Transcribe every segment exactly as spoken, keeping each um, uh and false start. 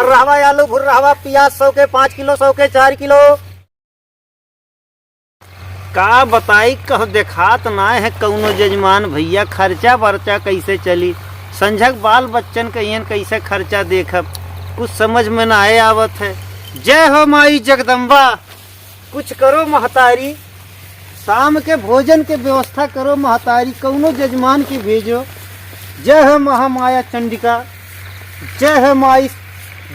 भुर्रहवा आलू, भुर्रहवा पियाज, सौ के पाँच किलो, सौ के चार किलो। का बताई, कह देखात नाय है कउनो जजमान भइया, खर्चा बर्चा कइसे चली, संझक बाल बच्चन कहियन कइसे खर्चा देखब, कुछ समझ में नाय आवत है। जय हो माई जगदम्बा। कुछ करो महतारी, शाम के भोजन के व्यवस्था करो महतारी, कउनो जजमान के भेजो। जय हो महामाया चंडिका, जय हो माई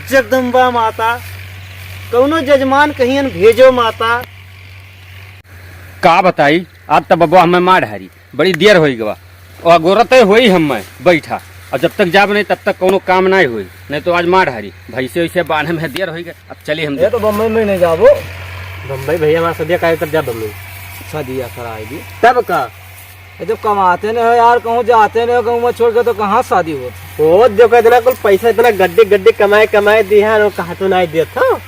जगदम्बा माता, कउनो जजमान कहियन भेजो माता। का बताई, आज त बबुआ हमें मार डारी। बड़ी देर होइ गवा। और अगोरते होई हम मैं बैठा। अब जब तक जाब नहीं, तब तक कउनो काम नहीं होई। नहीं तो आज मार डारी। भैंसे वैसे बांधे में देर होइ गए। अब चली हम ये तो बम्बई में नहीं जाबो। बम्बई भैया हमारा सदिया काहे तब जा बम्बई। सदिया कराई दी। तब का? ये तो कमाते नहीं हो यार, कहूँ जाते नहीं हो, कहूँ मैं छोड़ के तो कहाँ शादी हो? ओ, देखो इतना कुल पैसा, इतना गड्डी गड्डी कमाए, कमाए दिए हैं, और कहा तो नहीं देत हो।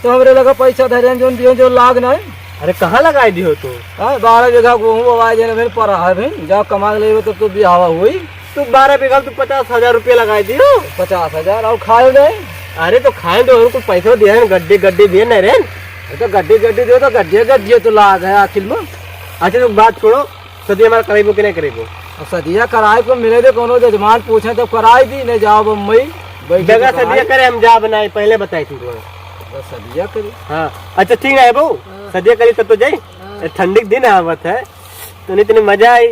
तो हमरे लगा पैसा धरे हैं, जोन दियो, जो लाग नहीं। अरे, कहाँ लगाए दियो तू? हाँ, बारह बीघा गेहूँ बोवाए देने, फिर पर है, फिर जाओ कमा के लेबो, तब तो बियाहवा होई। तू बारह बीघा में तू पचास हजार रुपया लगाए दियो। पचास हजार, और खाए नहीं? अरे, तो खाए दो, और कुछ पैसा दिया है, गड्डी, गड्डी दिए नहीं रे। अरे, तो गड्डी, गड्डी दियो, तो गड्डी, गड्डी तो लाग है आखिर में। अच्छा, तो बात छोड़ो, सदिया हमारा करेबो कि नहीं करेबो? अब सदिया कराए को मिले दे, कोनो जजमान पूछे तो कराए दी, नहीं जाओ बम्बई, बैठ के जगह सदिया कराए। करे, हम जाब नहीं, पहले बताई थी तुम्हें। बस सदिया करी। हाँ, अच्छा ठीक है बहू, हाँ। सदिया करी तब तो जाई। हाँ। ए, ठंडी के दिन आवत है, तो नहीं तनी मजा आई,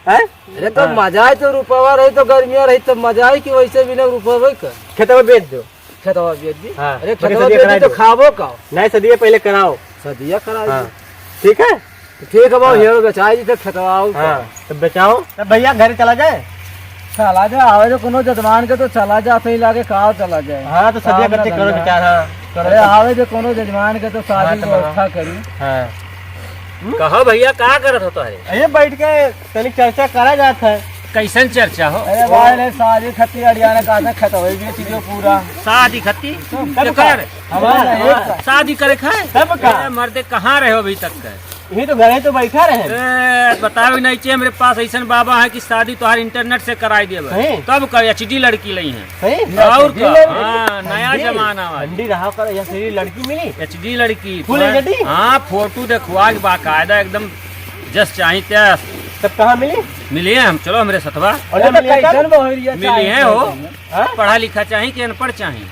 हैं? अरे तो हाँ। मजा आई तो रुपवा रही तो गर्मिया रही तो मजा आई कि वैसे बिना रुपवा का? खेतवा बेच दो। खेतवा बेच दी। हाँ, अरे बाकी खेतवा सदिया बेच दी कराई तो दो। खाबो का? नहीं, सदिया पहले कराओ। सदिया कराई हाँ। दो। ठीक है? तो ठीक है बाबू, हाँ। हेरो बेचाई दी तो खेतवा आओ हाँ, का? तो बेचाओ। तो भैया घर चला जाए? चला जाए, आवे तो कोनो जजमान के तो चला जा, सही लागे का चला जाए। हाँ, तो सदिया काम कच्चे ना करो धंधा। बेचार, हाँ। अरे आवे तो कोनो जजमान के तो शादी हाँ, तो व्यवस्था करी। हाँ। कहो भैया, का करत हो तोहरे? ये बैठ के तनी चर्चा करा जात है। कैसन चर्चा हो? अरे भाई रे, शादी खत्ती अड़ियाना का था, खत्म हो गई चीजों पूरा। शादी खत्ती? तब केकर? का? हमारा एक का। शादी करे खाए? तब का? अरे मर्दे, कहाँ रहे हो अभी तक का? यही तो घर है तो बैठा रहे। ए, बतावे नहीं चाहिए, हमरे पास ऐसन बाबा है कि शादी तोहार internet से कराई देबे। सही? तब का एचडी लड़की लई है। सही? और एचडी का? लड़की? हाँ, नया ठंडी? जमाना वाली। ठंडी रहा कर, यहाँ से लड़की मिली? एचडी लड़की। Full तुम्हें एचडी? हाँ, फोटो देखवा के बाकायदा एकदम जस चाही तस। तब कहाँ मिली? मिली है हम, चलो हमरे सथवा। और ना अरे तो मिली है तब? कैसन बहुरिया मिली चाही है हो। तब? हाँ? पढ़ा लिखा चाही कि अनपढ़ चाही?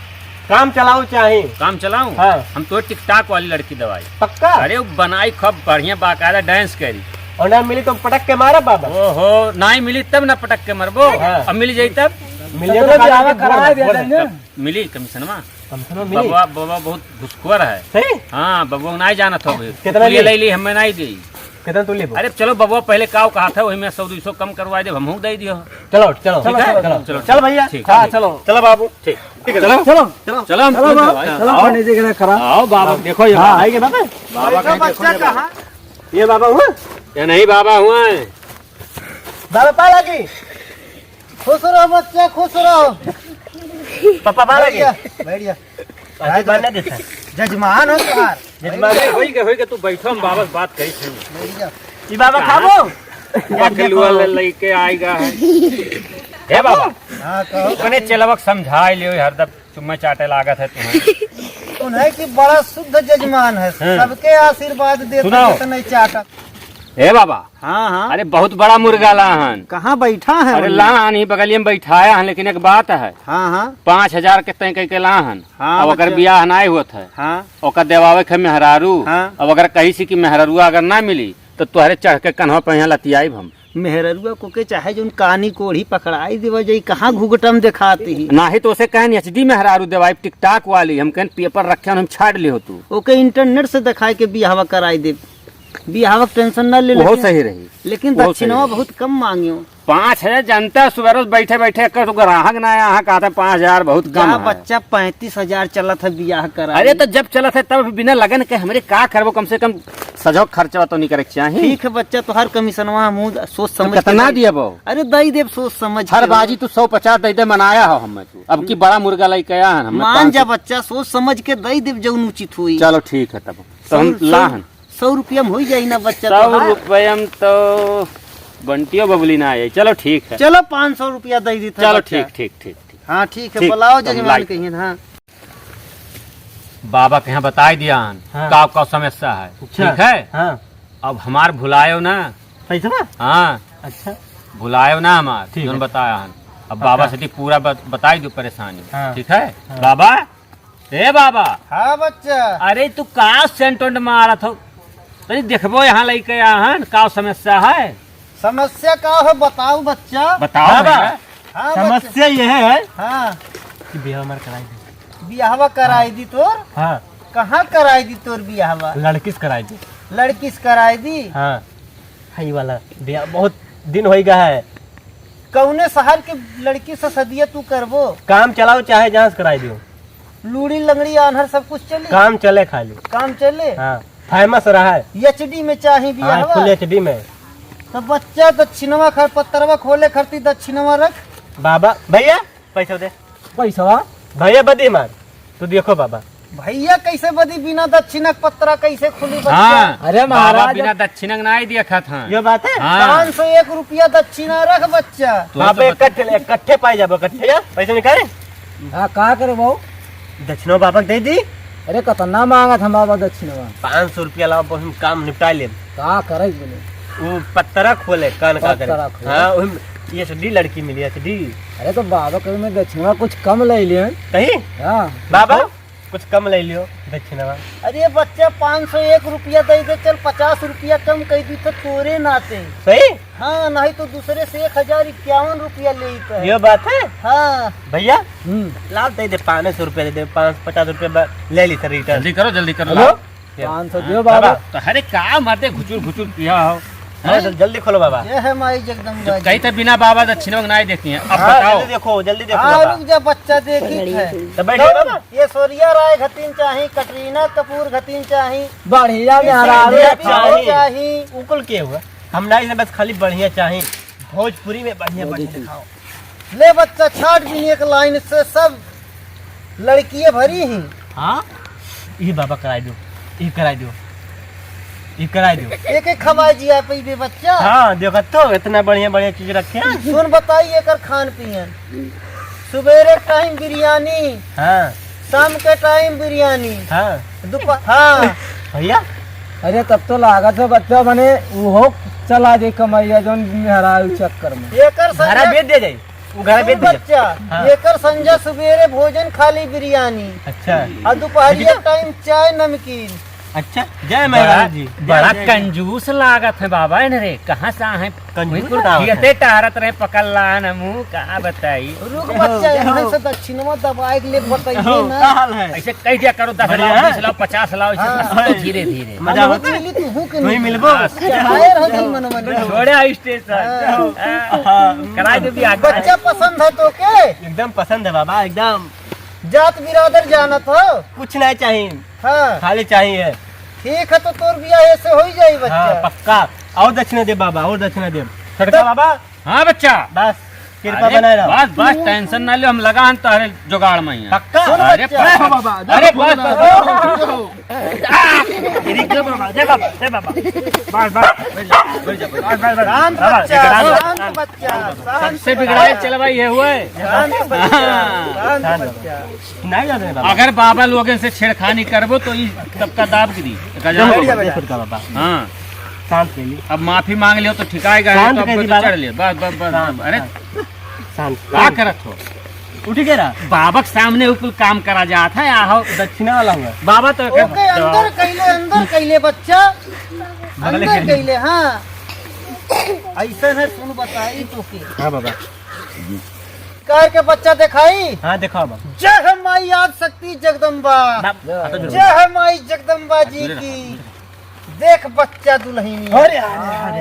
काम चलाऊ चाही। काम चलाऊ? हाँ। हम तो TikTok वाली लड़की दवाई। पक्का? अरे वो बनाई खूब बढ़िया बाकायदा dance करी। और ना मिली तो पटक के मारा बाबा। ओहो, नाहीं मिली तब ना पटक के मरबो। हाँ। अब मिली जाई तब? मिल जाई तो तो खाली बियाह गोड़ करा दे, गोड़ देंगे। तब मिली कमीशनवा। कमीशनवा मिली? बबुआ, बबुआ बहुत घुसखोर है। सही? हाँ, बबुआ नाहीं जानत हो अभी। कितना ये ली? ले ली, हमें नाहीं दी। कितना तू लेबो? अरे चलो बबुआ, पहले काव कहा था, वही में सौ दो सौ कम करवा दे, हमहू दे दियो। चलो, चलो, ठीक है? चलो, चलो। चलो भैया। ठीक, हाँ, ठीक। चलो। चलो बाबू। ठीक, ठीक है। चलो, चलो, चलो। चलो, हम चलो, चलो, भाई, चलो, चलो। पंडित जी के खड़ा। आओ बाबा, देखो ये हाँ, बाबा। आइए बाबा। बाबा कहीं देखो बच्चा ये बाबा। कहाँ? ये बाबा हुआ? ये नहीं बाबा हुआ है। बाबा पा लगी। खुश रहो बच्चा, खुश रहो। पापा पा लगी। बैठ जा, बैठ जा। आज बार ना देता। जजमान हो तुम्हार। जजमान होई के, होई के तू बैठो, हम बाबा से बात करी थी। बैठ जा। ई बाबा कहाँ? खाबो? बकलुआ ले लेके आएगा है। हे बाबा। हाँ, कहो। अपने चेलवक समझाई लियो, हरदम चुम्मा चाटे लागत है तुम्हें। उन्हें कि बड़ा शुद्ध जजमान है, हाँ। सबके आशीर्वाद देता सुनाओ। है तो नहीं चाटा। हे बाबा। हाँ, हाँ। अरे बहुत बड़ा मुर्गा लाहन। कहाँ बैठा है अरे उन्हें? लाहन ही बगलिया में बैठाया है, लेकिन एक बात है। हाँ, हाँ। पाँच हजार के तय कह के लाहन। हाँ, अब ओकर बच्चा। बियाह नाहीं होत है। हाँ। ओकर देवावे के मेहरारू। हाँ। अब अगर कही सी कि मेहरारुआ अगर ना मिली, तो तोहरे चढ़ के कन्हवा पे यहाँ लतियाइब हम। मेहररुआ को के चाहे जौन कानी कोढ़ी पकड़ाई देवा जाई, कहाँ घुघटम देखात ही। नाहीं तो उसे कहन एचडी मेहरारू देवाई, TikTok वाली, हम कहन पेपर रखे हम छाट लियो तू। ओके internet से देखाए के बियाहवा कराई दे, बियाहवा के tension ना ले ओहो लेके। सही रही। लेकिन ओहो सही दक्षिणवा रही। बहुत कम मांगियो। पाँच हजार जनता सुबह रोज बैठे बैठे एक तो ग्राहक ना आया, यहाँ कहते पाँच हजार बहुत कम जा है। बच्चा पैंतीस हजार चलत है बियाह कराई। अरे तो जब चलत है तब बिना लगन के हमरे का करबो, कम से कम सजो खर्चवा तो नहीं करे के चाही। ठीक है बच्चा, तोहार कमीशनवा हम सोच तो समझ के कितना दई दिया बो? अरे दई देब सोच समझ हर के। बाजी तू सौ पचास दे दे, मनाया हो हमें तू। अब की बड़ा मुर्गा लेके आया है, हमें मान पाँच सौ। जा बच्चा, सोच समझ के दई देब जौन उचित होई। चलो ठीक है तब। तो हम सौ, सौ, लाहन। सौ रुपया में होई जाई ना बच्चा सौ तोहार। रुपया में तो बंटियो बबली ना आई। चलो ठीक है। चलो पाँच सौ रुपया दे दी था चलो बच्चा। ठीक, ठीक, ठीक, ठीक। हाँ ठीक है, ठीक, बुलाओ तो हम जजमान लाई। कहिए, हाँ। बाबा के यहाँ बताई दिया हन, हाँ। का, का समस्या है, अच्छा। ठीक है? हाँ। अब हमार भुलायो ना। पैसवा? हाँ। अच्छा। भुलायो ना हमार, ठीक जौन है। बताया हन। अब पक्का। बाबा से पूरा बत-, बताई दो परेशानी, हाँ। ठीक है? हाँ। बाबा, ए बाबा। हाँ बच्चा। अरे तू का सेंट वेंट मारत हो? तनी देखबो यहाँ लइके आहन, का समस्या है? समस्या का हो बताओ बच्चा? बताओ हाँ बा। भैया। हाँ बच्चा। समस्या यह है हाँ। कि बियाह हमार कराई दी। बियाहवा कराई दी तोर? हाँ। कहाँ कराई दी तोर बियाहवा? लड़की से कराई दी। लड़की से कराई दी? हाँ। हई वाला बियाह बहुत दिन होई गया है। कौने शहर के लड़की से सदिया तू करबो? काम चलाओ चाहे जहाँ से कराई दियो। लूड़ी लंगड़ी आन्हर सब कुछ चली? काम चले खाली। काम चले? हाँ, famous रहा है। HD में चाही हाँ, बियाहवा? Full HD में। तो बच्चा दक्षिणवा खर पत्तरवा खोले खरती दक्षिणवा रख। बाबा, भैया, पैसा दे। पैसवा? भैया, बदी मार। तू देखो बाबा। भैया, कैसे बदी बिना दक्षिणक पत्रा कैसे खुली बच्चा? हाँ, अरे बाबा महाराज। बिना दक्षिणक नाई देखत हैं। ये बात है? हाँ। पाँच सौ एक रुपया दक्षिणा रख बच्चा। तो बाबा, तो बता। इकट्ठे, इकट्ठे पाई जाबो, इकट्ठे या? पैसे निकाले? हाँ, का करे बाबू? दक्षिणा बाबा के दे दी। अरे, कतना मांगत हम बाबा दक्षिणवा? पाँच सौ रुपया लाओ, बस हम काम निपटा लेब। का करे बोले? वो पत्रा खोले, कान का करे? पत्रा खोले। हाँ, वही HD लड़की मिली, HD। अरे, तो बाबा के में दक्षिणवा कुछ कम ले लेन। कहीं? हाँ। बाबा, कुछ कम ले लियो दक्षिणवा। अरे बच्चा, पाँच सौ एक रुपया दे दे, चल पचास रुपया कम कर दी तो तोरे नाते। सही? हाँ, नहीं तो दूसरे से एक हजार इक्यावन रुपया लेइत है। ये बात है? हाँ। भैया, हम्म। लाओ दे दे, पाँच सौ रुपया दे दे, पाँच, पचास रुपया बा-, ले ली सर return। जल्दी करो, जल्दी करो, हेलो? लाओ। पाँच सौ हाँ, दियो बाबा। बाबा। तो अरे का मर्दे घुचुर घुचुर पिया हो? अरे हैं? जल-, जल्दी खोलो बाबा। ये है माई जगदम्बा जब कही जी। तो बिना बाबा दक्षिणा के नाई देखी हैं। अब हाँ, बताओ। जल्दी देखो, जल्दी देखो हाँ, बाबा। रुक जा बच्चा, देखी है। तो बैठिए बाबा। ये सोरिया राय घतीन चाही, कटरीना कपूर घतीन चाही, बढ़िया ये मेहरारू सोरिया चाही। चाही। उकुल के हुआ? हम नाई से बस खाली बढ़िया चाही। भोजपुरी में बढ़िया, बढ़िया दिखाओ। ले बच्चा, छाट भी एक लाइन से सब लड़किए भरी ही। हाँ? ई बाबा कराई दो, ई कराई दो, ई कराई दो। एक एक खवाई जिया पइबे बच्चा। हाँ, देखत तो इतना बढ़िया बढ़िया चीज रखे हैं। सुन बताई एकर खान पियन। सुबेरे टाइम बिरयानी, हाँ। शाम के टाइम बिरयानी। हाँ। दोपहर, हाँ। भैया। अरे तब तो लागत है बच्चा बने उहो चला जाई कमैया जौन मेहरारू चक्कर में। एकर घरा संगे बेच दे जाई। वो घर सुन बेच दिया। बच्चा, हाँ। एकर संझा सुबेरे भोजन खाली बिरयानी। अच्छा। और दोपहरिया देखिए। टाइम चाय नमकीन। अच्छा, जय बड़ा, महाराज जी, जय, बड़ा जय, जय। कंजूस लागत है बाबा, इन्हें रे, कहाँ से आए? कंजूस वही कुल लागत है। खियते टहरत रहे, पकड़ ला न मुँह, कहाँ बताई? रुक जय हो, बच्चा, जय यहाँ हो। से दक्षिणवा दबाए के लिए बताइए जय हो, ना। का हाल है? ऐसे कह दिया करो, दस बढ़िया लाओ, है? बीस लाओ, पचास लाओ, ऐसे हाँ। तो धीरे धीरे। मजा हम आवत है? मिली, तू हूँ के तू ही मिली। मिलबो। बस। काहे रह गई मनोमन? छोड़े आई स्टेशन। हाँ। हाँ, कराई दे बियाह। बच्चा पसंद है तो के? एकदम पसंद है बाबा, एकदम। जात बिरादर जानत हो? कुछ नहीं चाहिए। हाँ। खाली चाहिए। ठीक है, तो तोर बियाह ऐसे हो ही जाई बच्चा। हाँ, पक्का। और दक्षिणा दे बाबा, और दक्षिणा दे। छोटका तब बाबा। हाँ बच्चा। बस, कृपा अरे बनाए रहो। बस, बस, tension ना ले, हम लगा हन तोहरे जुगाड़ में ही हैं। पक्का? सुन अरे बच्चा। बस, अरे बस, बस। दे बाबा, दे बाबा, दे बाबा। बस, बस, बस, बस, बस, बस। शांत बाबा, बच्चा, एक रात शांत बच्चा, शांत सबसे बिगड़ाए बच्चा। चलवा ये हुए। शांत बच्चा, हाँ। शांत शांत बच्चा। नहीं जाते हैं बाबा। अगर बाबा लोगन से छेड़खानी करबो तो ई सबका दाब गिरी। देखो, बढ़िया, बढ़िया। छोटका बाबा। हाँ। शांत के लिए। अब माफी मांग लियो तो ठिकाएगा, शांत तो अब कर दी तो बाबा। चढ़ लियो। बस, बस, बस, शांत, बस। अरे, शांत। शांत। का करत हो? उठ के रहा। बाबा के सामने वो कुल काम करा जात है, आहो। दक्षिणा वाला हुआ। बाबा तो ओके, अंदर कैले, अंदर कैले बच्चा। बगले अंदर कैले। कैले, हाँ। ऐसा है, सुन बताई तो के। हाँ बाबा। कार के बच्चा दिखाई। हाँ, दिखाओ बाबा। जय है माई आदि शक्ति जगदम्बा। बाप, हाथों जोड़। जय है माई जगदम्बा जी की। देख बच्चा दुल्हनी। अरे, अरे, अरे,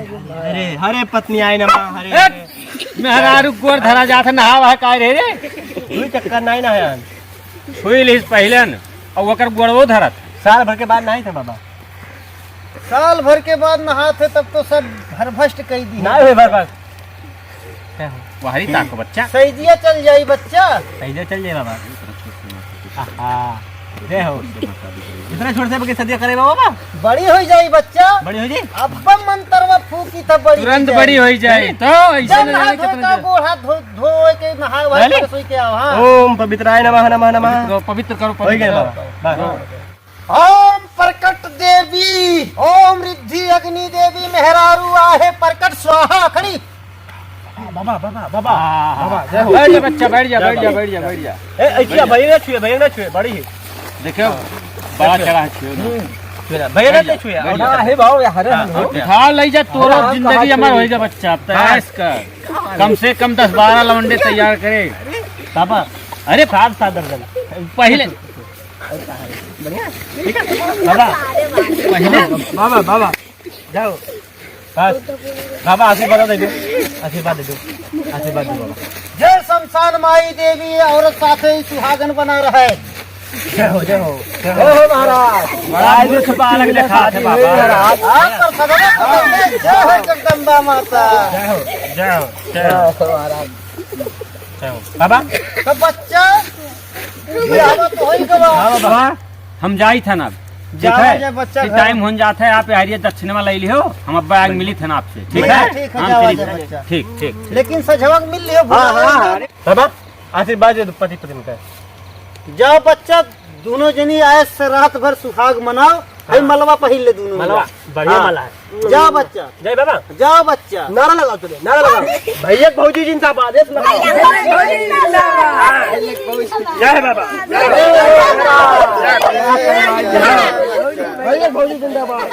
अरे, हरे पत्नी आए ना माँ, हरे, ए, हरे। मेहरारू गोड़ धरा जात है, नहावा है, काय रे रे? कोई चक्कर नहीं ना है। छुई लिस पहले न, और ओकर गोड़वो धरत। साल भर के बाद नहीं थे बाबा। साल भर के बाद नहात है, तब तो सब भरभस्ट कई दी। नहीं हुए भरभस्ट। क्या हो? वहरी ताको बच्चा। सैदिया चल जाई बच्चा। सैदिया चल जाई बाबा। आहा, जय हो। इतना छोट से बके सदिया करे बाबा? बड़ी हो जाई बच्चा। बड़ी हो जाई? अब मंतरवा फूकी तब बड़ी तुरंत हो जाई। बड़ी हो जाई। तो ऐसे जब ना नहा जाने धो कितना का जल्दी। गोड़ हाथ धो, धो के नहाए, वही अरे? तरह सोई के आओ, हाँ। ओम पवित्राय नमः, नमः, नमः। पवित्र करो, पवित्र करो, हो गया पवित्र बाबा। करो। बस। हाँ। ओम प्रकट देवी, ओम रिद्धि अग्नि देवी मेहरारू आहे प्रकट स्वाहा। खड़ी। बाबा, बाबा, बाबा, हाँ, हाँ, बाबा, हाँ। जय हो। बैठ जा बच्चा, बैठ जा, बैठ जा, बैठ जा, बैठ जा। ए, ऐसी भैया ना छुए, भैया ना छुए, बड़ी ही। देखो, बड़ा चढ़ा है, छुए ना। हम्म, छुए ना। भैया ना बैठ जा, छुए, बैठ और जा। हाँ, हे बाबू, यार, हाँ, हम और क्या? उठा ले जा, तोरो हाँ, जिंदगी कहाँ अमर छुए? होएगा बच्चा, अब तो हाँ। ऐश कर। कम से कम दस बारह लवंडे तैयार करे। बाबा, अरे, साथ, साथ दर्जन। पहले। बढ़िया? ठीक है? बाबा, पहले। बाबा, बाबा, जाओ। बस। बाबा, आशीर्वाद दे दो। आशीर्वाद दे दो। आशीर्वाद दो, बाबा। जय शमशान माई देवी और साथे ही सुहागन बना रहे। जय हो, जय हो, जय हो। जय हो महाराज। बड़ा मूर्ख बालक देखात है बाबा। महाराज। आप पर सदा सदा जय हो जगदम्बा माता। जय हो, जय हो, जय हो। जय हो महाराज। जय हो। बाबा। तो बच्चा, ये बाबा तो होई गवा। हाँ बाबा, हम जाई थन अब। ठीक जावा है? जा बच्चा फिर घर। टाइम होन जात है, आप हरिया दक्षिणवा ले लिहो, हम अब्बा आग मिली थन आपसे। ठीक है? ठीक है, हम जावा चली जा बच्चा। ठीक, ठीक। लेकिन सजवक मिल लियो, हाँ, भुलावा हाँ, मत। हाँ। बाबा, आशीर्वाद दे दो पति पत्नी का। जाओ बच्चा, दोनों जनी आए से रात भर सुहाग मनाओ। भाई हाँ। मलवा पहिर ले दोनों मलवा, मिला। बढ़िया हाँ। मला है। जाओ बच्चा। जय बाबा। जाओ बच्चा। नारा लगाओ तुमने, नारा लगाओ। भैया भौजी जिंदाबाद, एक लगाओ। जय बाबा। भैया भौजी जिंदाबाद।